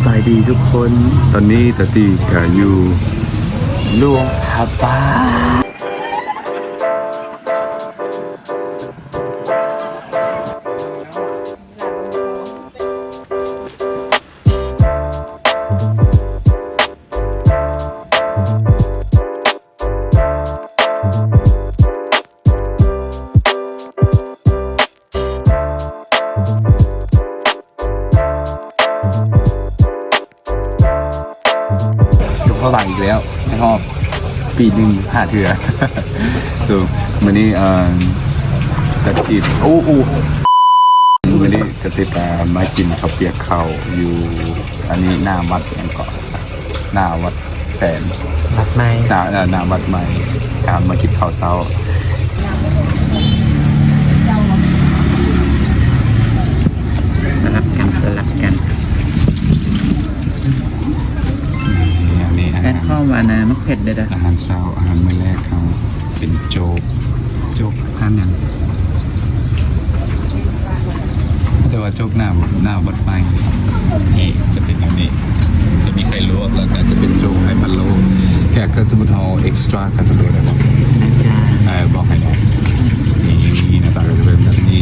ສະບາຍດີທຸກຄົນ ຕອນນີ້ຕາຕີກະຢູ່ຫຼວງພະບາງ. ຢູ່ພະບາງອີກແລ້ວ ໃນຮອບປີໜຶ່ງຫ້າເທື່ອ. ໂຊ ມື້ນີ້ ເອີ ກະຕິດ ໂອ້ ໂອ້ ມື້ນີ້ກະຕິດ ອາ ມາກິນເຂົ້າປຽກເຂົ້າຢູ່ ອັນນີ້ ໜ້າວັດຫຍັງເກາະ ໜ້າວັດແສນ ວັດໃໝ່ ໜ້າ ເອີ ໜ້າວັດໃໝ່ ກະມາກິນເຂົ້າເຊົ້າ ສະຫຼັບກັນ ສະຫຼັບກັນ. ອັນນີ້ອາຫານ ແອດຄອມວ່ານະ ມັກເຜັດເດີ້. ອາຫານເຊົ້າ ອາຫານມື້ແລກເຮົາເປັນໂຈກ ໂຈກຮ້ານຫຍັງ? ແຕ່ວ່າໂຈກໜ້າ ໜ້າວັດໃໝ່ ນີ້ຈະເປັນແບບນີ້ ຈະມີໄຂ່ລວກ ແລ້ວກະຈະເປັນໂຈກໄຂ່ພະໂລ້. ແຂກ ຖ້າສົມມຸດເຮົາເອັກສະຕຣາໄຂ່ພະໂລ້ໄດ້ບໍ່? ໄດ້ຈ້າ. ເອີ ບອກໃຫ້ແດ່. ນີ້ ໜ້າຕາກະຈະເປັນແບບນີ້.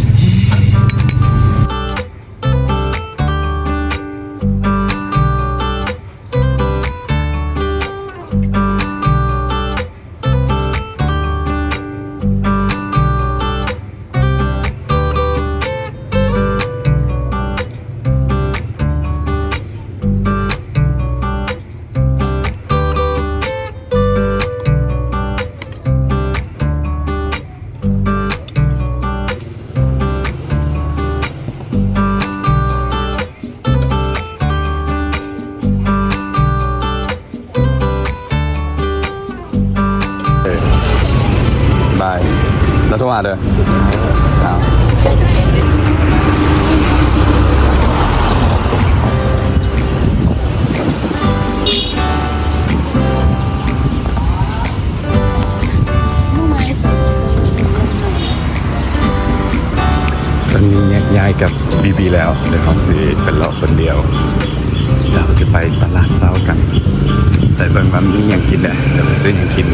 ເອີ ບາຍ ແລ້ວໂທຫາເດີ້. ອ້າວ ຕອນນີ້ແຍກຍ້າຍກັບບີບີແລ້ວ ດຽວເຮົາຊິໄປເລາະຄົນດຽວ ດຽວເຮົາຊິໄປຕະຫຼາດເຊົ້າກັນ ໄປເບິ່ງວ່າມີຫຍັງກິນແດ່ ດຽວໄປຊື້ຫຍັງກິນ.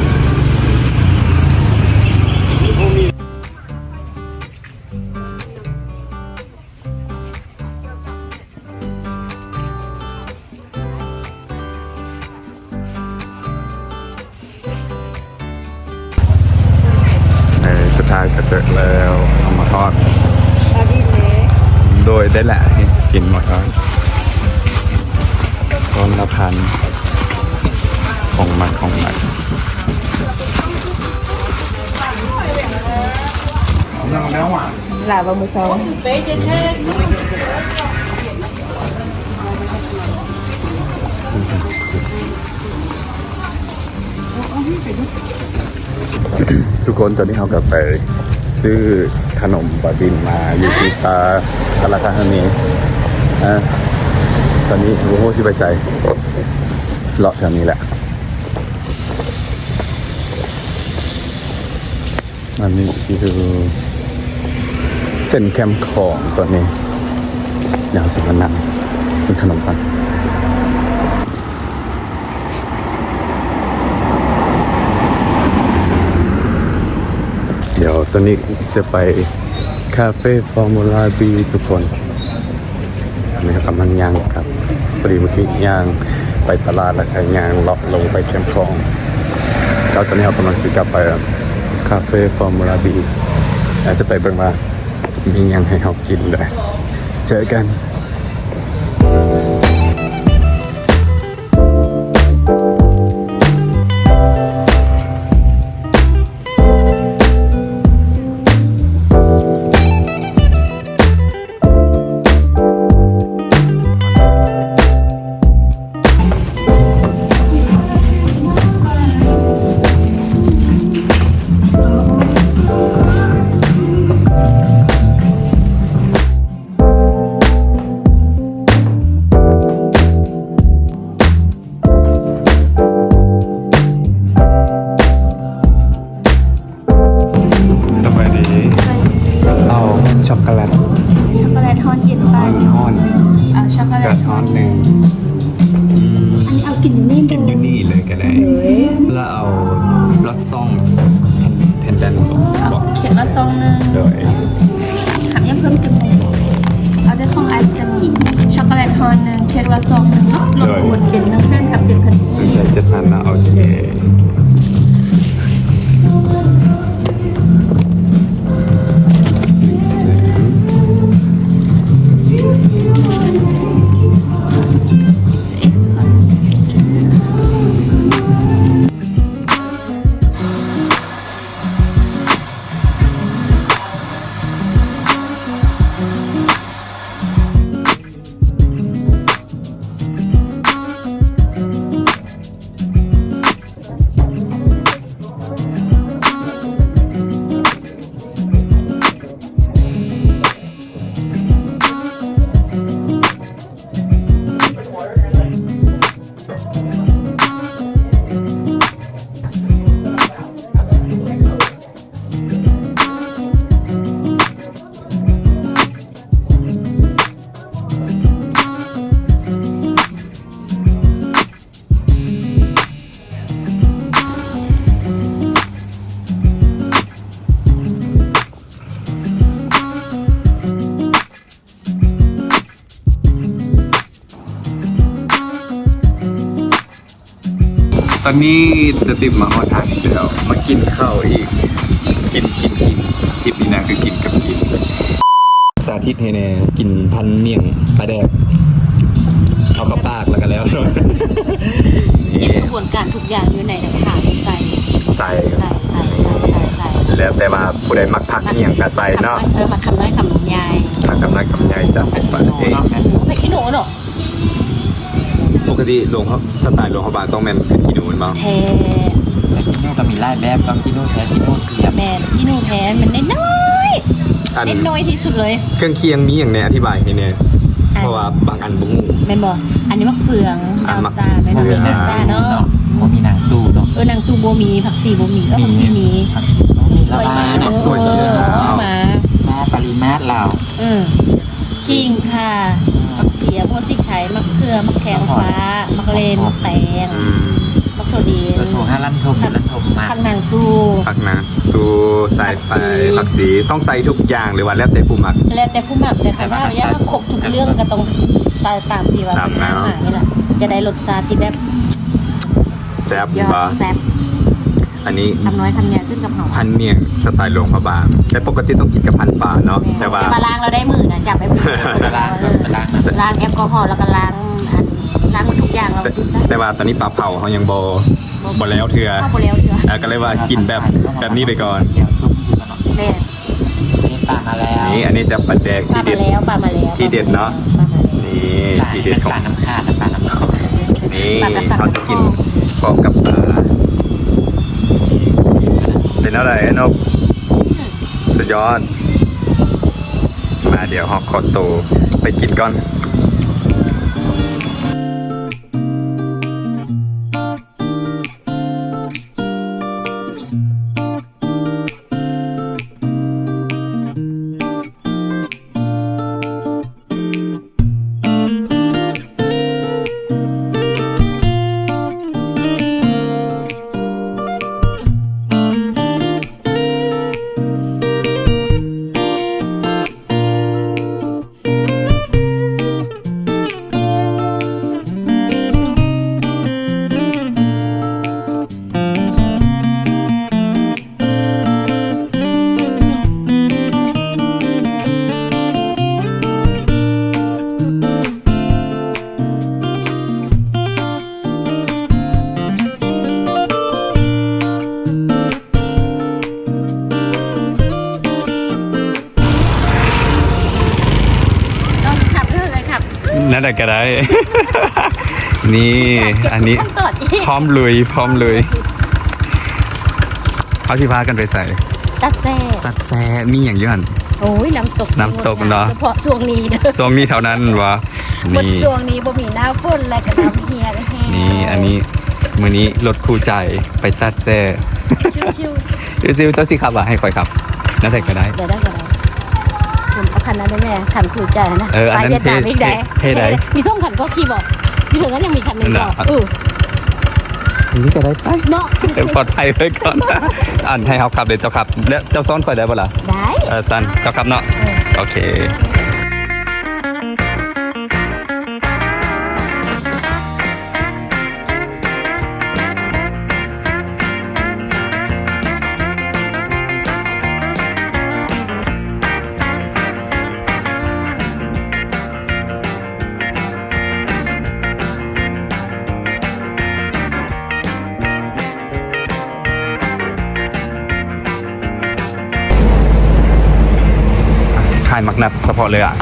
ເອີ ສຸດທ້າຍກະເຈີແລ້ວ ເອົາໝາກທອດ ໂດຍ ໄດ້ແຫຼະ ກິນໝາກທອດ ຕົ້ນລະພັນ ຂອງມັກ ຂອງມັກ. ຫຼາຍບໍ່ມື້ເຊົ້າ? ທຸກຄົນ ຕອນນີ້ເຮົາກະໄປຊື້ຂະໜົມບາວດິນມາຢູ່ທີ່ຕະ ຕະຫຼາດທ່າຮາເມ. ອາ ຕອນນີ້ບໍ່ຮູ້ຊິໄປໃສ ເລາະແຖວນີ້ແຫຼະ. ອັນນີ້ຄືເສັ້ນແຄມຂອງຕອນນີ້ ດຽວເຮົາຊິມານັ່ງກິນຂະໜົມກັນ. ດຽວຕອນນີ້ຈະໄປຄາເຟຟໍມູລາບີທຸກຄົນ. ອັນນີ້ເຮົາກຳລັງຍ່າງກັບ ພໍດີເມື່ອກີ້ຍ່າງໄປຕະຫຼາດ ແລ້ວກະຍ່າງເລາະລົງໄປແຄມຂອງ ແລ້ວຕອນນີ້ເຮົາກຳລັງຊິກັບໄປຄາເຟຟໍມູລາບີ ແລ້ວຈະໄປເບິ່ງວ່າມີຫຍັງໃຫ້ເຮົາກິນແດ່. ເຈີກັນ. ສະບາຍດີ. ເອົາຊັອກໂກແລັດ ຊັອກໂກແລັດຮ້ອນເຢັນໄປ. ຮ້ອນ ເອົາຊັອກໂກແລັດຮ້ອນໜຶ່ງ. ກິນຢູ່ນີ້ ກິນຢູ່ນີ້ເລີຍກໍໄດ້ ເລີຍ ແລ້ວເອົາລອດຊ່ອງແຜ່ນ ແຜ່ນແດນບໍ່? ເອົາເຄ້ກລອດຊ່ອງໜຶ່ງ ໂດຍ ຫາຍັງເພີ່ມຕື່ມ ເອົາແຕ່ຂອງໄອຈະມີຊັອກໂກແລັດຫ່ອໜຶ່ງ ເຄ້ກລອດຊ່ອງໜຶ່ງເນາະ ໂດຍ ລວມເປັນໜຶ່ງແສນກັບເຈັດພັນ ໜຶ່ງແສນເຈັດພັນເນາະ ໂອເຄ. ຕອນນີ້ຕາຕິບມາຮອດຮ້ານອີກແລ້ວ ມາກິນເຂົ້າອີກ ກິນ ກິນ ກິນ ທິບນີ້ນະ ຄືກິນກັບກິນ. ສາທິດໃຫ້ແດ່ ກິນພັນໝ້ຽງປາແດກ ເອົາເຂົ້າປາກແລ້ວກໍແລ້ວ. ເຮັດຂະບວນການທຸກຢ່າງຢູ່ໃນກະທະ ໃສ່ ໃສ່ ໃສ່ ແລ້ວແຕ່ວ່າຜູ້ໃດມັກຜັກອີ່ຫຍັງກໍໃສ່ເນາະ ເອີ ມັກຄຳນ້ອຍຄຳໃຫຍ່ ມັກຄຳນ້ອຍຄຳໃຫຍ່ ຈັດໄປ ເອີ ຜັກຂີ້ໜູເນາະ. ປົກກະຕິຫຼວງ ສະໄຕລ໌ຫຼວງພະບາງຕ້ອງແມ່ນເຜັດຂີ້ໜູແມ່ນບໍ່? ແທ້ ແຕ່ຂີ້ໜູກໍມີຫຼາຍແບບ ເນາະ ຂີ້ໜູແທ້ ຂີ້ໜູທຽມ ແມ່ນ ຂີ້ໜູແທ້ມັນນ້ອຍໆ ອັນ ເປັນນ້ອຍທີ່ສຸດເລີຍ. ເຄື່ອງຄຽງມີຫຍັງແດ່? ອະທິບາຍໃຫ້ແດ່ ເພາະວ່າບາງອັນບໍ່ຮູ້ ແມ່ນບໍ່? ອັນນີ້ໝາກເຟືອງ ອ່າ ດາວສະຕາ ໝາກ ແມ່ນບໍ່? ດາວສະຕາເນາະ ບໍ່ມີໜັງຕູເນາະ ເອີ ໜັງຕູບໍ່ມີ ຜັກຊີບໍ່ມີ ເອີ ມີ ຜັກຊີມີ ຜັກຊີມີ ລະບາຍ ເອີ ເອົາມາ ມາປະລິມາດລາວ ເອີ ຂີງຂ່າ ຜັກທຽມ ຫົວສີໄຄ ໝາກເຂືອ ໝາກແຂ້ງຟ້າ ໝາກເລັ່ນ ແຕງ ອືມ ໝາກຖົ່ວເດນ ຖົ່ວ ຫັ້ນ ລັນທົມ ລັນທົມ ຜັກໜັງຕູ ຜັກໜັງຕູ ສາຍໄຟ ຜັກຊີ ຜັກຊີ ຕ້ອງໃສ່ທຸກຢ່າງ ຫຼືວ່າແລ້ວແຕ່ຜູ້ມັກ? ແລ້ວແຕ່ຜູ້ມັກ ແຕ່ຖ້າວ່າຢາກໃຫ້ຄົບທຸກເລື່ອງກໍຕ້ອງໃສ່ຕາມທີ່ວ່າເພິ່ນໃຫ້ມານີ້ລະ ຈະໄດ້ລົດຊາດທີ່ແບບ ແຊບ ຍອດ ບໍ່ ແຊບ. ອັນນີ້ຄຳນ້ອຍຄຳໃຫຍ່ຂຶ້ນກັບເຮົາ ພັນໝ້ຽງສະໄຕລ໌ຫຼວງພະບາງ ແຕ່ປົກກະຕິຕ້ອງກິນກັບພັນປາເນາະ ແມ່ນ ແຕ່ວ່າ ແຕ່ວ່າລ້າງແລ້ວໄດ້ມື້ນະ ຈັບໄປ ລ້າງ ລ້າງແອລກໍຮໍ ແລ້ວກໍລ້າງ ອັນ ລ້າງໝົດທຸກຢ່າງແລ້ວ ແຕ່ວ່າຕອນນີ້ປາເຜົາເຮົາຍັງບໍ່ ບໍ່ ບໍ່ແລ້ວເທື່ອ ເຮົາບໍ່ແລ້ວເທື່ອ ເອີ ກໍເລີຍວ່າກິນແບບ ແບບນີ້ໄປກ່ອນ ແມ່ນ. ນີ້ປາມາແລ້ວ ນີ້ ອັນນີ້ຈະປາແດກທີເດັດ ປາມາແລ້ວ ປາມາແລ້ວ ທີເດັດເນາະ ປາມາແລ້ວ ນີ້ທີເດັດຂອງ ປານ້ຳຂາດ ປານ້ຳຂາດ ນີ້ ປາກະຊັງ ເຮົາຈະກິນພ້ອມກັບປາ ເປັນແນວໃດ ນກ? ອືມ ສຸດຍອດ ມາ ດຽວເຮົາຂໍໂຕໄປກິນກ່ອນ. ຕ້ອງຂັບເລີຍ ຂັບ ນັ້ນແຫຼະກໍໄດ້ ນີ້ ອັນນີ້ ຂັ້ນຕອນອີກ ພ້ອມລຸຍ ພ້ອມລຸຍ ເຮົາຊິພາກັນໄປໃສ? ຕັດແຊ ຕັດແຊ ມີຫຍັງຢູ່ຫັ້ນ? ໂອ້ຍ ນ້ຳຕົກ ນ້ຳຕົກເນາະ ສະເພາະຊ່ວງນີ້ເດີ ຊ່ວງນີ້ເທົ່ານັ້ນບໍ່? ນີ້ ຊ່ວງນີ້ບໍ່ມີໜ້າຝົນ ແລ້ວກໍນ້ຳເຮ່ຍແຮງ ນີ້ ອັນນີ້ ມື້ນີ້ລົດຄູ່ໃຈໄປຕັດແຊ ຊິວໆ ເຈົ້າຊິຂັບຫວາ ໃຫ້ຂ້ອຍຂັບ ແນວໃດກໍໄດ້ ໄດ້ ໄດ້ກໍໄດ້ ຄັນນັ້ນໄດ້ແມ່ ຄັນຄູ່ໃຈນະ ເອີ ອັນນັ້ນເທ່ ເທ່ໃດ ມີສອງຄັນກໍຂີ່ບໍ່? ຢູ່ເທິງນັ້ນຍັງມີຄັນໜຶ່ງ ເອີ. ນີ້ກໍໄດ້ໄປເນາະ ເອີ ປອດໄພໄວ້ກ່ອນ. ອັນໃຫ້ເຮົາຂັບເດ້ ເຈົ້າຂັບ ແລ້ວເຈົ້າຊ້ອນຂ້ອຍໄດ້ບໍ່ລະ? ໄດ້ ເອີ ຊັ້ນເຈົ້າຂັບເນາະ. ເອີ ໂອເຄ. ຂາຍໝາກນັດສະເພາະເລີຍອະ.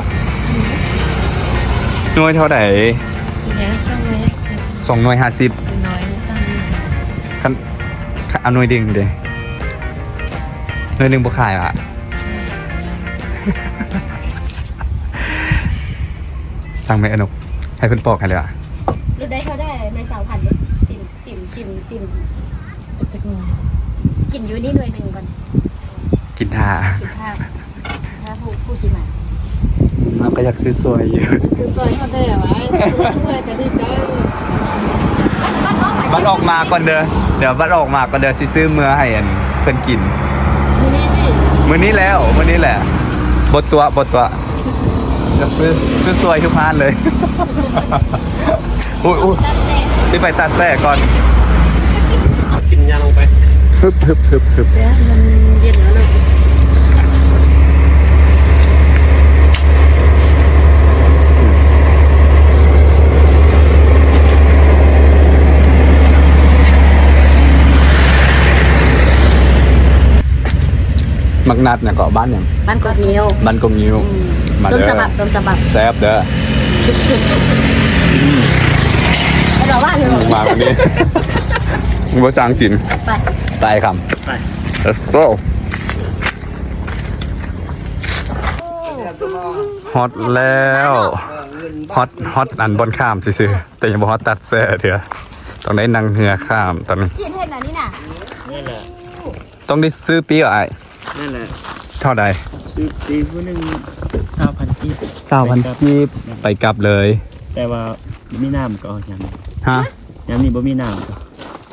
ໜ່ວຍເທົ່າໃດ? ໜ່ວຍສອງຮ້ອຍຫ້າສິບ ໜ່ວຍສອງຮ້ອຍຫ້າສິບ. ໜ່ວຍສອງຮ້ອຍ. ຄັນ ຄັນເອົາໜ່ວຍໜຶ່ງເດ? ໜ່ວຍໜຶ່ງບໍ່ຂາຍຫວາ? ສັ່ງແມ່ອະນົກ ໃຫ້ເພິ່ນປອກໃຫ້ເລີຍຫວາ? ລົດໄດ້ເທົ່າໃດ? ໜ່ວຍສອງພັນເດ້. ຊິມ ຊິມ ຊິມ ຈັກໜ່ວຍ. ກິນຢູ່ນີ້ໜ່ວຍໜຶ່ງກ່ອນ. ກິນຖ້າ ກິນຖ້າ ຖ້າຜູ້ ຜູ້ຊິມາ. ເຮົາກໍຢາກຊື້ຊ່ວຍຢູ່ ຊື້ຊ່ວຍເຮົາໄດ້ຫວາ? ເມື່ອຍກໍດີໃຈ. ບັດ ບັດອອກມາ ບັດອອກມາກ່ອນເດີ ດຽວບັດອອກມາກ່ອນເດີ ຊິຊື້ເມືອໃຫ້ອັນເພິ່ນກິນ. ມື້ນີ້ຕິ? ມື້ນີ້ແລ້ວ ມື້ນີ້ແຫຼະ. ບໍ່ຕົວະ ບໍ່ຕົວະ. ຊື້ ຊື້ຊ່ວຍທຸກຮ້ານເລີຍ. ອຸ້ຍ ອຸ້ຍ ຊິໄປຕັດແຊກ່ອນ. ກິນຍ່າງໄປ. ຮຶບ ຮຶບ ຮຶບ ຮຶບ. ເອີ ມັນເຢັນແລ້ວເນາະ. ໝາກນັດຫຍັງເກາະ? ບ້ານຫຍັງ? ບ້ານກົກງິ້ວ. ບ້ານກົກງິ້ວ. ອືມ ມາເດີ ຕົ້ນສະບັບ ຕົ້ນສະບັບ. ແຊບເດີ. ອືມ ໄປດອກວ່າເດີ ມາວັນນີ້ ບໍ່ຈ້າງກິນ. ໄປ ໄປຄຳ ໄປ. Let's go. ຮອດແລ້ວ ຮອດ ຮອດອັນບ່ອນຂ້າມຊື່ໆ ແຕ່ຍັງບໍ່ຮອດຕັດແຊເທື່ອ ຕ້ອງໄດ້ນັ່ງເຮືອຂ້າມຕອນນີ້. ຈີນເຮັດອັນນີ້ນະ ນັ້ນແຫຼະ. ຕ້ອງໄດ້ຊື້ປີ້ ອ້າຍ? ນັ້ນແຫຼະ. ເທົ່າໃດ? ຊື້ປີ້ຜູ້ໜຶ່ງຊາວພັນກີບ. ຊາວພັນກີບ ໄປກັບເລີຍ. ແຕ່ວ່າບໍ່ມີນ້ຳກໍເອົາຍາມນີ້. ຮະ? ຍາມນີ້ບໍ່ມີນ້ຳ.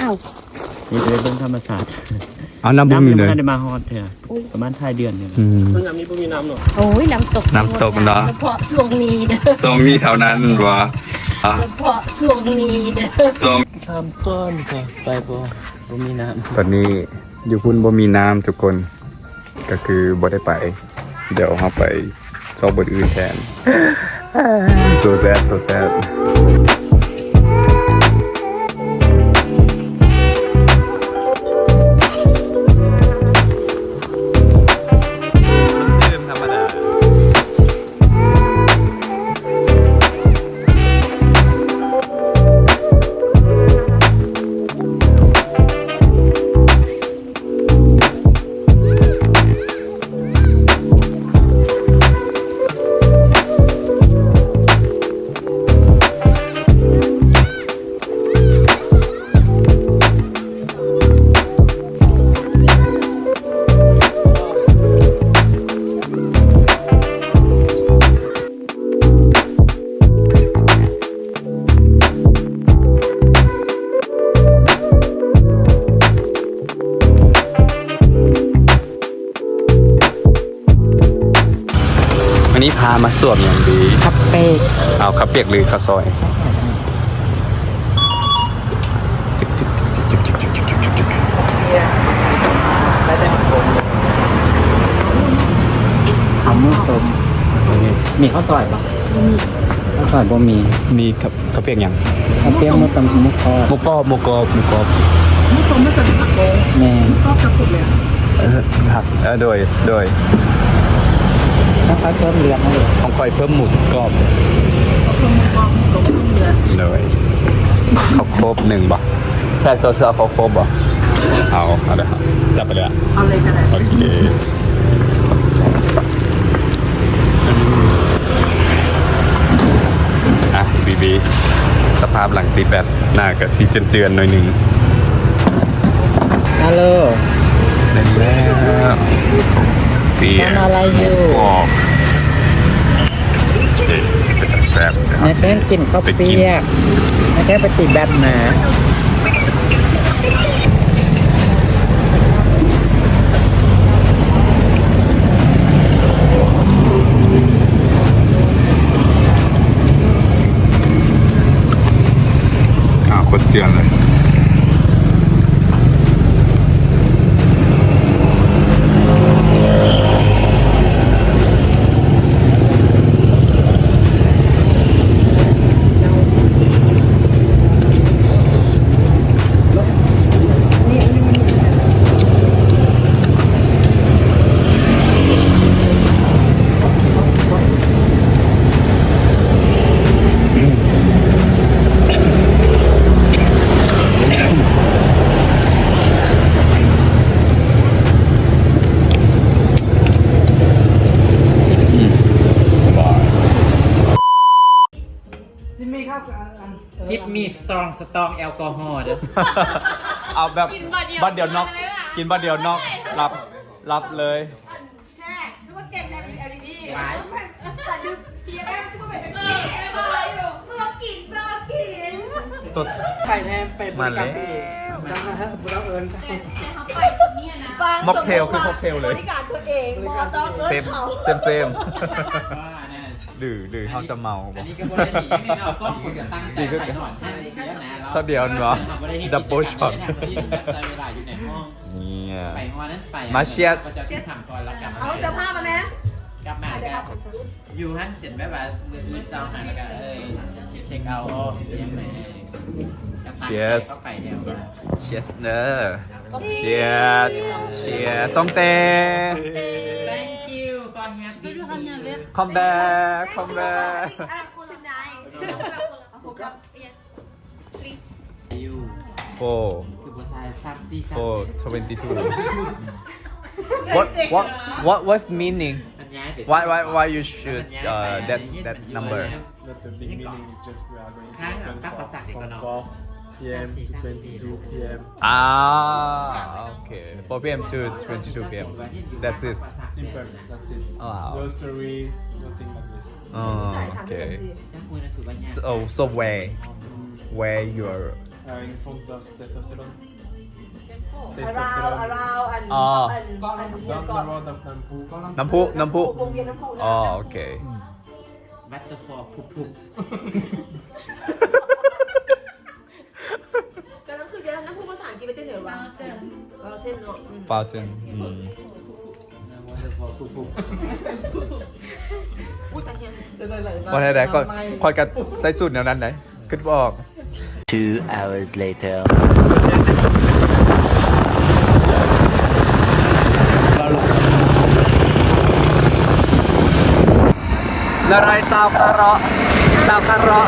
ອ້າວ ນີ້ໄປເບິ່ງທຳມະຊາດ. ເອົາ ນ້ຳບໍ່ມີເລີຍ. ນ້ຳຍັງບໍ່ທັນໄດ້ມາຮອດເທື່ອ. ອຸ້ຍ ປະມານທ້າຍເດືອນນີ້ແຫຼະ. ອືມ ຍາມນີ້ບໍ່ມີນ້ຳເນາະ. ໂອ້ຍ ນ້ຳຕົກ ນ້ຳຕົກເນາະ. ສະເພາະຊ່ວງນີ້ເດີ ຊ່ວງນີ້ເທົ່ານັ້ນວ່າ. ສະເພາະຊ່ວງນີ້ເດີ ຊ່ວງ ຂ້າມກ້ອນກໍໄປບໍ່ ບໍ່ມີນ້ຳ. ຕອນນີ້ຢູ່ພຸ້ນບໍ່ມີນ້ຳທຸກຄົນ ກໍຄືບໍ່ໄດ້ໄປ. ດຽວເຮົາໄປຊອກບ່ອນອື່ນແທນ. So sad, so sad. ວັນນີ້ພາມາສວມຫຍັງດີ? ເຂົ້າປຽກ. ເອົາເຂົ້າປຽກ ຫຼື ເຂົ້າຊອຍ? ເອົາໝູຕົ້ມ. ມີເຂົ້າຊອຍບໍ່? ເຂົ້າຊອຍບໍ່ມີ. ມີເຂົ້າ ເຂົ້າປຽກຫຍັງ? ເຂົ້າປຽກໝູຕົ້ມ ໝູກອບ. ໝູກອບ ໝູກອບ ໝູກອບ. ໝູຕົ້ມມັນຈະມີຜັກໂຂມ. ແມ່ນ. ໝູກອບຈະຄົບແລ້ວ. ເອີ ຜັກ ເອີ ໂດຍ ໂດຍ. ຕ້ອງເພີ່ມເລືອດເນາະ. ຂອງຂ້ອຍເພີ່ມໝູກອບ. ເພີ່ມໝູກອບ ໝູຕົ້ມເພີ່ມເລືອດ. ໂດຍ. ເຂົ້າໂຄບໜຶ່ງບໍ່? ແຂກເຈົ້າຊິເອົາເຂົ້າໂຄບບໍ່? ເອົາ ເອົາເດີ. ຈັບໄປເລີຍ. ເອົາເລີຍກໍໄດ້. ໂອເຄ. ອ່ະ ບີບີ ສະພາບຫຼັງຕີແບັດ ໜ້າກະຊິເຈື່ອນໆໜ້ອຍໜຶ່ງ. ຮາໂລ ແມ່ນແລ້ວ ປຽກ ທຳອະໄລຢູ່? ໝູກອບ. ໂອເຄ ເປັນຕາແຊບ. ນາຍແປ້ງກິນເຂົ້າປຽກ ນາຍແປ້ງໄປຕີແບັດມາ. ປະຈຽນເລີຍ. ຊິມີເຂົ້າ Give me strong strong alcohol ເດີ້. ເອົາແບບ ກິນບັດດຽວ ບັດດຽວນັອກ ກິນບັດດຽວນັອກ ຫຼັບ ຫຼັບເລີຍ. ແທ້ ນຶກວ່າເກັ່ງແທ້ ແອລອີດີ ສາຍດຶກ ພີເອັມ ຄືບໍ່ເປັນຈັ່ງຊີ້ ເພື່ອກິນ ເພື່ອກິນ ຕົດ ໄປແທ້ ໄປບໍລິການຕົວເອງ ມາແລ້ວ ບໍ່ຕ້ອງເອີ້ນ ແຕ່ ແຕ່ເຮົາໄປຊຸດນີ້ນະ ມັອກເທວ ຄືມັອກເທວເລີຍ ບໍລິການຕົວເອງ ບໍ່ຕ້ອງເອີ້ນເຂົາ ເຊມ ເຊມ ເຊມ ດື້ ດື້ ເຮົາຈະເມົາບໍ່? ອັນນີ້ກໍບໍ່ໄດ້ດີຫຍັງເນາະ ສອງຄົນກໍຕັ້ງໃຈໄປນອນຊັ້ນເດີນະ ຊັອດດຽວແມ່ນບໍ່? ດັບເບິນຊັອດ ໃຊ້ເວລາຢູ່ໃນຫ້ອງ ນີ້ ໄປຮອດນັ້ນໄປ ມາ cheers ເອົາເຈົ້າພາບມາແມ່ ກັບມາກໍຢູ່ຫັ້ນ ເຊັ່ນແບບວ່າມື້ອື່ນເຊົ້າມາແລ້ວກໍ ເອີ ຊິເຊັກເອົາອອກ ຊິຫຍັງແດ່ ກໍຕັ້ງໃຈເຂົ້າໄປແລ້ວ cheers ເດີ cheers cheers ສອງເຕ Thank you for having me. Come back, come back. Tonight. Please. Four. ຄືບໍ່ໃສ່ four twenty-two. What, what, what, what's meaning? Why, why, why you should, uh, that, that number? Not a big meaning, it's just we are going to open for, from four p.m. to twenty-two p.m. Ah, okay. Four p.m. to twenty-two p.m. That's it. Simple, that's it. Wow. No story, nothing like this. Oh, okay. So, so where, where you're? Uh, in front of testosterone. Around, around ອັນ oh. ອັນ ອັນ Down the road of ນ້ຳພຸ ນ້ຳພຸ ນ້ຳພຸ ວງວຽນນ້ຳພຸນະ. Oh, okay. Waterfall ພຸບໆ. ກໍນັ້ນຄືນ້ຳພຸພາສາອັງກິດວ່າຈັ່ງໃດວະ? Fountain. Fountain ເນາະ ອືມ Fountain ອືມ Waterfall ພຸບໆ. ອຸ້ຍ ຕາຍແລ້ວ ວ່າແນວໃດ ຂ້ອຍ ຂ້ອຍກໍໃສ່ສູດແນວນັ້ນໃດ ຄິດບໍ່ອອກ. Two hours later. ນາລາຍຊາວຄາເລາະ ຊາວຄາເລາະ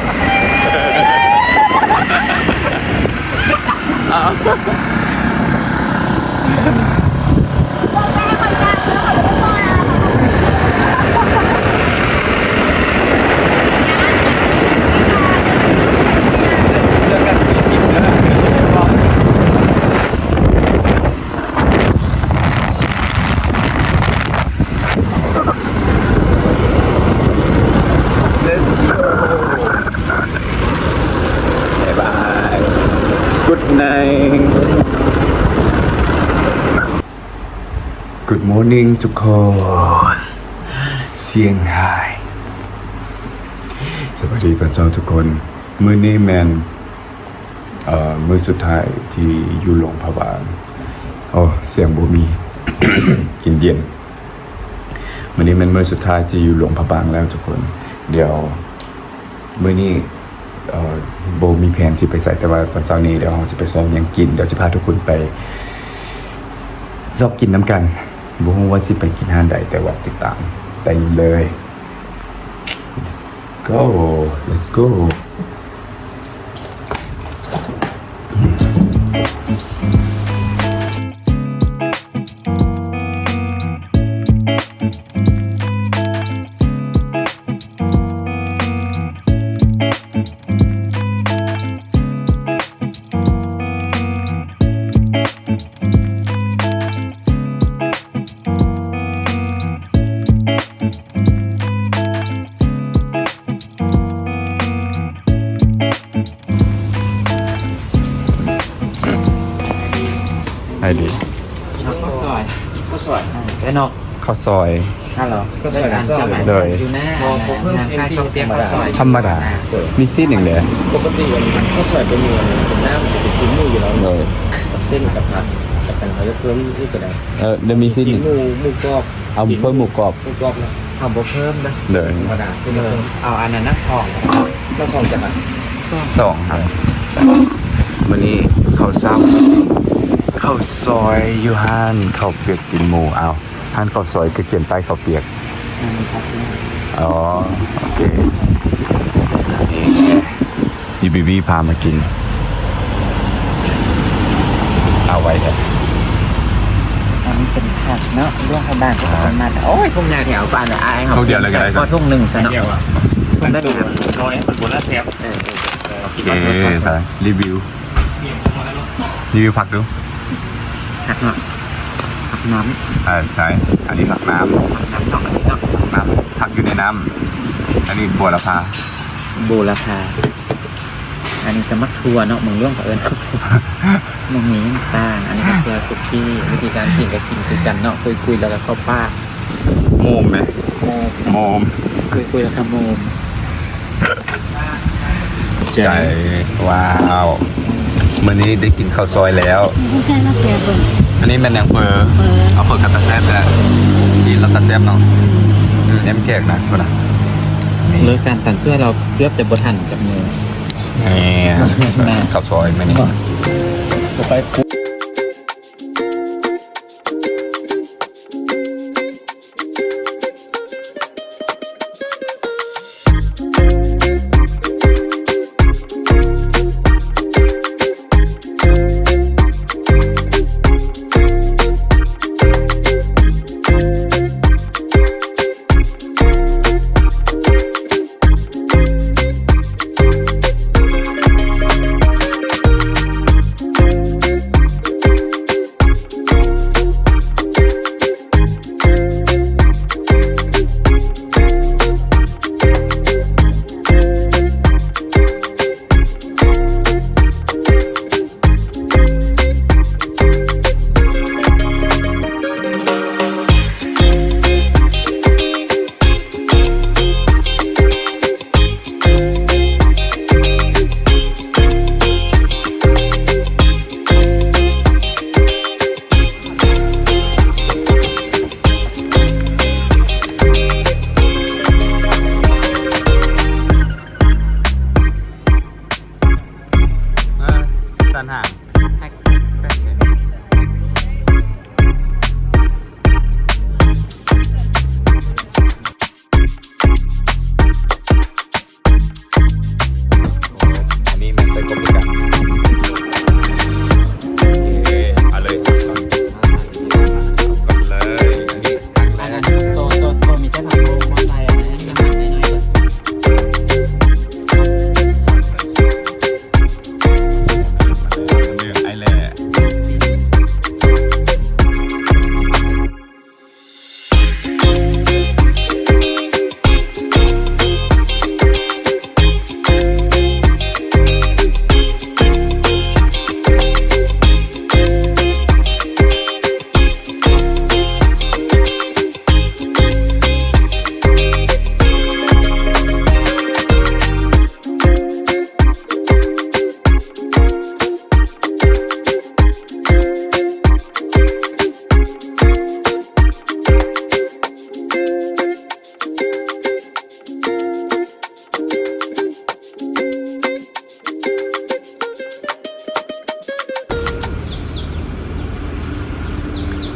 Let's go. Bye bye. Good night. Good morning ທຸກຄົນ Shanghai. ສະບາຍດີຕອນເຊົ້າທຸກຄົນ. ມື້ນີ້ແມ່ນ ເອີ ມື້ສຸດທ້າຍທີ່ຢູ່ຫຼວງພະບາງ. ໂອ້ ສຽງບໍ່ມີ ເຢັນໆ. ມື້ນີ້ແມ່ນມື້ສຸດທ້າຍທີ່ຢູ່ຫຼວງພະບາງແລ້ວທຸກຄົນ. ດຽວມື້ນີ້ ເອີ ບໍ່ມີແຜນຊິໄປໃສ ແຕ່ວ່າຕອນເຊົ້ານີ້ດຽວເຮົາຊິໄປຊອກຫຍັງກິນ. ດຽວຊິພາທຸກຄົນໄປຊອກກິນນຳກັນ. ບໍ່ຮູ້ວ່າຊິໄປກິນຮ້ານໃດ ແຕ່ວ່າຕິດຕາມໄດ້ເລີຍ. Go, let's go. ໃຫ້ດີ ເອົາເຂົ້າຊອຍ ເຂົ້າຊອຍ ເອີ ເນາະ ເຂົ້າຊອຍ. ຮັລໂຫຼ ເຂົ້າຊອຍກັນຊອກ ໂດຍ ຢູ່ໜ້າ ບໍ່ ບໍ່ເພີ່ມຊີ້ນປີ້ ທຳມະດາ ທຳມະດາ ເອີ ມີຊີ້ນຫຍັງແດ່? ປົກກະຕິອັນເຂົ້າຊອຍຕົວນີ້ ເປັນນ້ຳ ເປັນຊີ້ນໝູຢູ່ແລ້ວ ໂດຍ ກັບເສັ້ນກັບຜັກ ກັບຫຍັງ ເຮົາຈະເພີ່ມອີກກໍໄດ້ ເອີ ແລ້ວມີຊີ້ນ ຊີ້ນໝູ ໝູກອບ ເອົາເພີ່ມໝູກອບ ໝູກອບນະ ເຮົາບໍ່ເພີ່ມນະ ໂດຍ ທຳມະດາ ເອີ ເອົາອັນນັ້ນນະ ທອງ ແລ້ວທອງຈັກອັນ? ສອງອັນ ມື້ນີ້ເຂົ້າເຊົ້າ ເຂົ້າຊອຍຢູ່ຮ້ານເຂົ້າປຽກຕີນໝູ ເອົາ ຮ້ານເຂົ້າຊອຍກໍຂຽນປ້າຍເຂົ້າປຽກ ອໍ ໂອເຄ ນີ້ ຢູບີບີ ພາມາກິນ ເອົາໄວ້ແທ້ ອັນນີ້ເປັນຜັກເນາະ ລວກໃຫ້ບາງກໍປະມານ ໂອ້ຍ ທຸງໃຫຍ່ແຖວປານອ້າຍເຮົາ ທຸງດຽວເລີຍກໍໄດ້ ພໍທຸງໜຶ່ງຊະເນາະ ທຸງໜຶ່ງ ນ້ອຍມັນບໍ່ລະແຊບ ເອີ ໂອເຄ ໄປ ຣີວິວ ຣີວິວຜັກດູ ຜັກເນາະ ຜັກນ້ຳ ໃຊ່ ໃຊ່ ອັນນີ້ຜັກນ້ຳ ຜັກນ້ຳເນາະ ອັນນີ້ເນາະ ຜັກນ້ຳ ຜັກຢູ່ໃນນ້ຳ ອັນນີ້ບົວລະພາ ບົວລະພາ ອັນນີ້ກໍໝາກຖົ່ວເນາະ ເມືອງຫຼວງເຂົາເອີ້ນ ໝາກຫຸ່ງຕ່າງ ອັນນີ້ກໍເພື່ອສຸກີ້ ວິທີການກິນກໍກິນຄືກັນເນາະ ຄຸຍໆ ແລ້ວກໍເຂົ້າປາກ ໂມມແມ ໂມມ ໂມມ ຄຸຍໆ ແລ້ວກໍໂມມ ໃຈ ວ້າວ ມື້ນີ້ໄດ້ກິນເຂົ້າຊອຍແລ້ວ ບໍ່ແມ່ນວ່າແຊບເບິ່ງ ອັນນີ້ແມ່ນຫຍັງ? ເຝີ ເຝີ ເອົາ ເຝີກໍຕາແຊບແທ້ ຊີ້ນລາວກໍແຊບເນາະ ອືມ ອືມ ແອມແຂກນະ ພຸ້ນນະ ນີ້ ເລີກການຕັນຊ່ວຍລາວເກືອບຈະບໍ່ທັນຈັກມື້ ແມ່ນ ເຂົ້າຊອຍມື້ນີ້ ບໍ່ ບໍ່ໄປ ເອີ ສັນຫາ ອັນນີ້ແມ່ນໄປກົບຄືກັນ ເອີ ເອົາເລີຍ ກົບເລີຍ ອັນນີ້ ອັນນັ້ນໂຕ ໂຕ ໂຕມີແຕ່ຜັກໂບງບໍ່ໃສ່ ອັນນັ້ນນ້ຳມັນໜ້ອຍໆ ເລືອກໄອ້ແຫຼ້.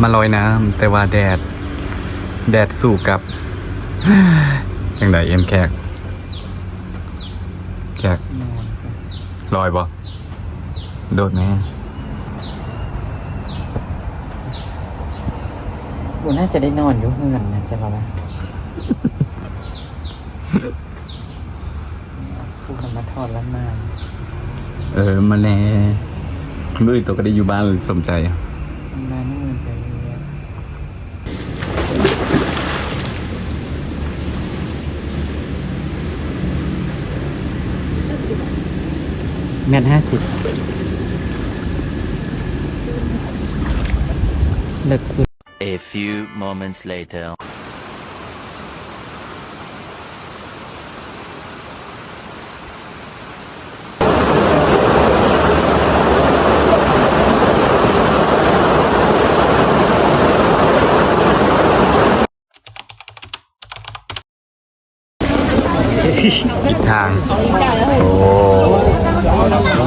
ມາລອຍນ້ຳ ແຕ່ວ່າແດດ ແດດສູ້ກັບ ຈັ່ງໃດເອັມແຂກ ແຂກ ລອຍບໍ່? ໂດດແມ່ ບໍ່ໜ້າຈະໄດ້ນອນຢູ່ເຮືອນນະ ຈະວ່າ ຜູ້ນຳມາຖອນລະມານ ເອີ ມາແລ ມື້ອື່ນໂຕກໍໄດ້ຢູ່ບ້ານສົມໃຈ ບ້ານມື້ອື່ນໄປເວຍ ແມັດຫ້າສິບ ເລິກສຸດ. A few moments later. ທາງ ໂອ້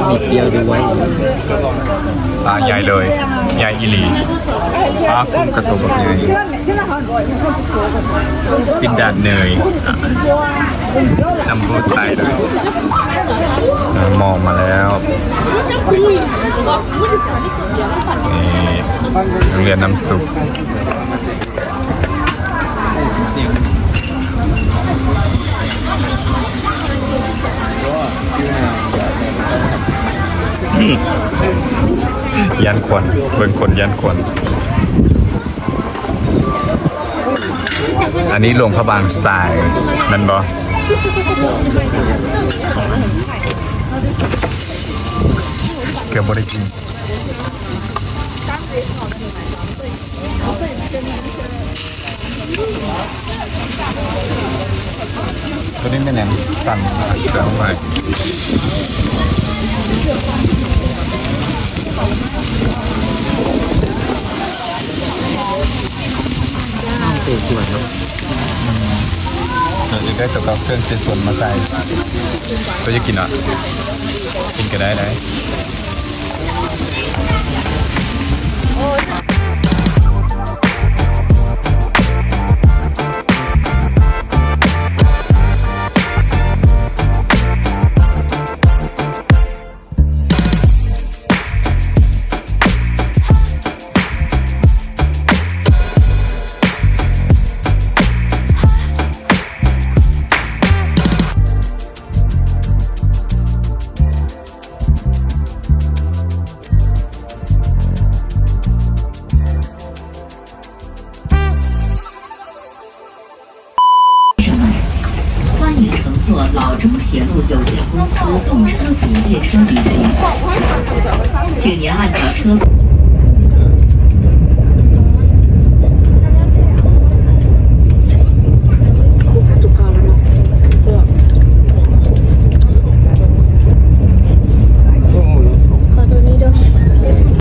ມີທ່ຽວດ້ວຍ ປາໃຫຍ່ເລີຍ ໃຫຍ່ອີ່ຫຼີ ປາກຸ້ງກະໂຕບັກໃຫຍ່ ຊີ້ນດາດເນີຍ ຈັມໂບ້ໄຊເລີຍ ເອີ ໝໍ້ມາແລ້ວ ນີ້ ໂຮງຮຽນນ້ຳຊຸບ. ຢ້ານຄົນ ເບິ່ງຄົນຢ້ານຄົນ ອັນນີ້ຫຼວງພະບາງສະໄຕແມ່ນບໍ່? ເກືອບບໍ່ໄດ້ກິນ. ຕົວນີ້ແມ່ນຫຍັງ? ສັນເຄື່ອງໄມ້ ເສສວນເນາະ ເອີ ຢາກໄດ້ຕົວເກົ່າເຄື່ອງເສສວນມາໃສ່ ຕົວຢາກກິນເນາະ ກິນກະໄດ້ໄດ໋. 欢迎乘坐老中铁路有限公司动车组列车旅行，请您按照车